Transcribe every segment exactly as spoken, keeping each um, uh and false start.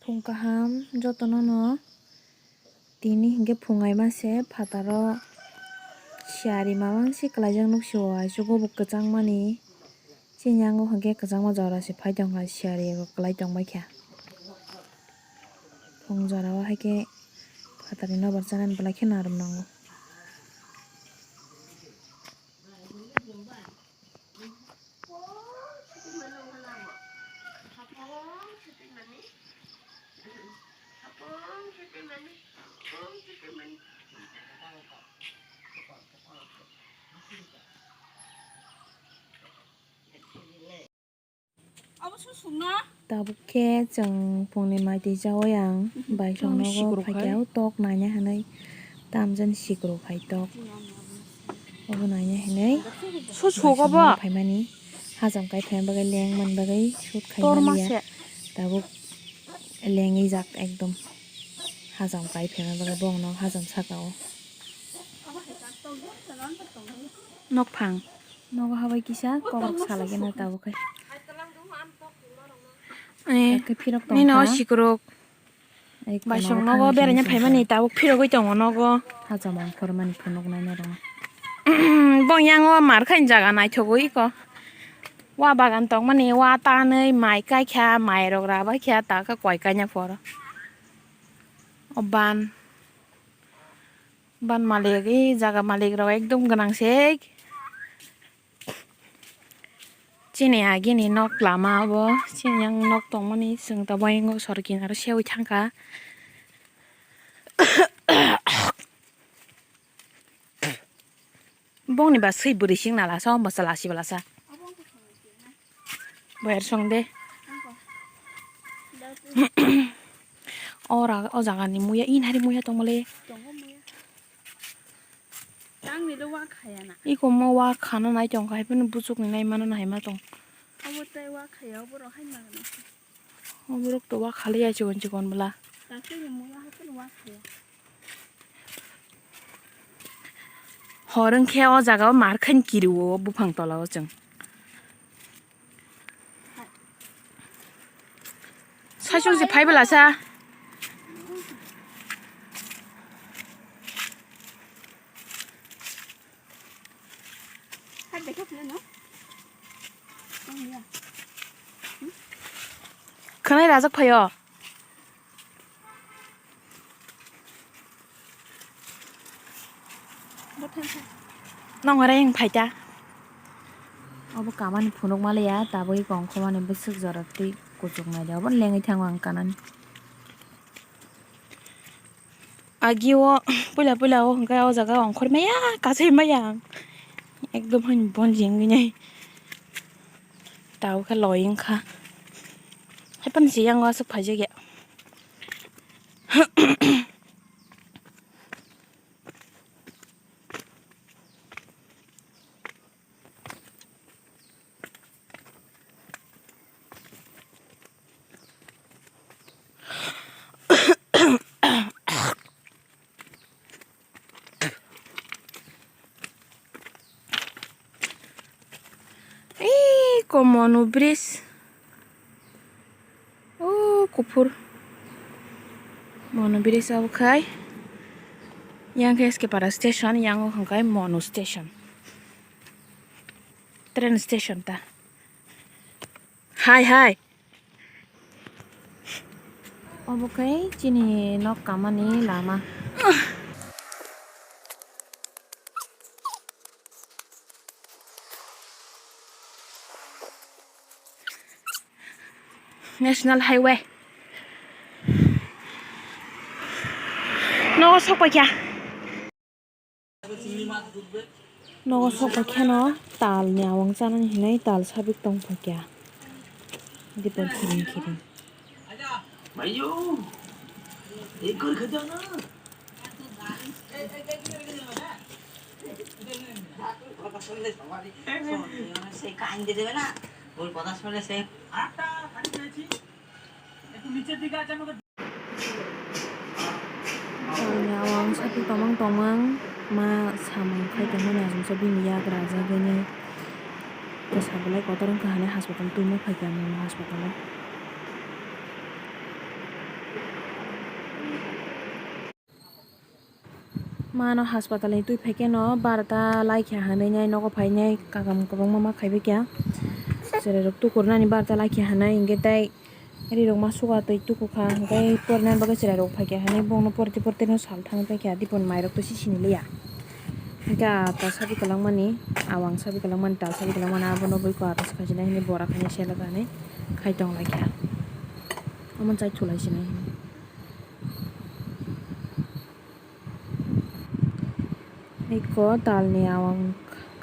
Phung kaham jotono no. Tini hinkhe phung aima se phataro siyari mamang se kwlaijak nukse o, aichugo bo kwchangmani. Chini yango hinkhe kwchangma jora se phai tongkha, siyari rok kwlai tongbaikha. Phung jora o haikhe phatarni nobar chanani belai kheno aram nango. Tabuk khe chwng phungni mai twi chaui ang bai song nogo phaikhe o tok naina hinwi tamjani sikru khai tok. Obo naina hinwi phaimani hajam kai phaima bagwi leng man bagwi shoot khai maliya. Tabuk lengwi jak ekdom hajam kai phaima bagwi bongno hajam saka o. Nokphang. Nogo habai kisa kokrok salai gana tabuk khai. Ani, nino sikuruk. Baisong nogo beraina phaimani tabuk phirogwi tongo nogo. Hajama ongkhormani phunuknai norok. Bong yango mar khaini jaga naithogwi iko. Wa bagan tongmani, wa tanwi mai kaikha, mairok rabaikha, taka koi kaina phoro. O ban. Ban malik, e jaga malik rok ekdom gwnang se. Chini agini nok lama obo, chini yang nok tongmani chwng tabuk sor kinaro seui thangkha. Bongni ba swi bwrwi sing nala sa, omo chwla si bwla sa. Boyar song de. Ora, o jaga ni muya, in hari muya tongmale. Tongo muya. Tang ni lo wa khaya na. Iko mo wa khana nai tong khai, pun buchuk ni nai mano nai ma tong. Obo tai wa khaya, obo ro hai ma na. Oborok to wa khali ya chikon chikon bwla. Hor wngkhe o jaga o mar khan kiri o buphang tola o chwng. Saichung se phai bwla sa. Khwnai rajak phaio. Nong ore eng phaita. Obo kamani phunuk maliya, tabuk iko ongkhormani bwswk jora twi kuchuk naidi, obo lengwi thango ang kanani. Agi o puila puila o hwnkhe o jaga ongkhor maya, kasai maya ang. Ekdom hani bon jengwi nai. Tao khe loi wngkha. Haiphano se yang o aswk phaijak ya. Ei, ko Monu bridge. O kuphur. Monu bridge abo khai. Yang khe S K Para station, yang o hwnkhai Monu station. Train station ta. Hai, hai. Obo khe chini nok kamani lama. National Highway. Nogo sok paikha. Nogo sok bai kheno tal ni awang chanani hinwi tal sabik tong phaikha. Dipor khiring khiring. Talni awang sakhe tongmang tongmang ma samung khai tongmani achomsa bini yagra jagwi nai bwsa belai kotor wngkha hinwi haspatal twima phaikha mung haspatal o. Mano hospital ni twi phaikhe no barota laikha hinwi nai nogo phainai, kakam kwbangma ma khaibai kha. Chwrairok tukurnani barota laikha hinwi, hinkhe tei rirok ma suga twi tukukha, hinkhe porinani bagwi chwrairok phaikha hinwi bongno porti porti no sal thangwi paikha, dipon mairok to sisini liya. Hinkhe ah ta sabi kwlangmani, awang sabi kwlangmani, tal sabi kwlangmani, abono bui ko ata swkhaisina hinwi bora khainai selok hinwi khai tonglaikha. Omo chai thulaisinai hinwi. Eko talni awang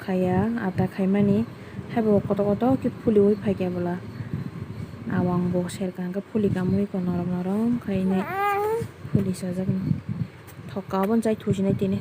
khaya, ata khaimani, haibo koto koto khe phuliwi phaikha bwla. Awang bo serkha hwnkhe phuli kamui ko norom norom khainai phuli sajaknai. Thokka obo chai thusinai tini.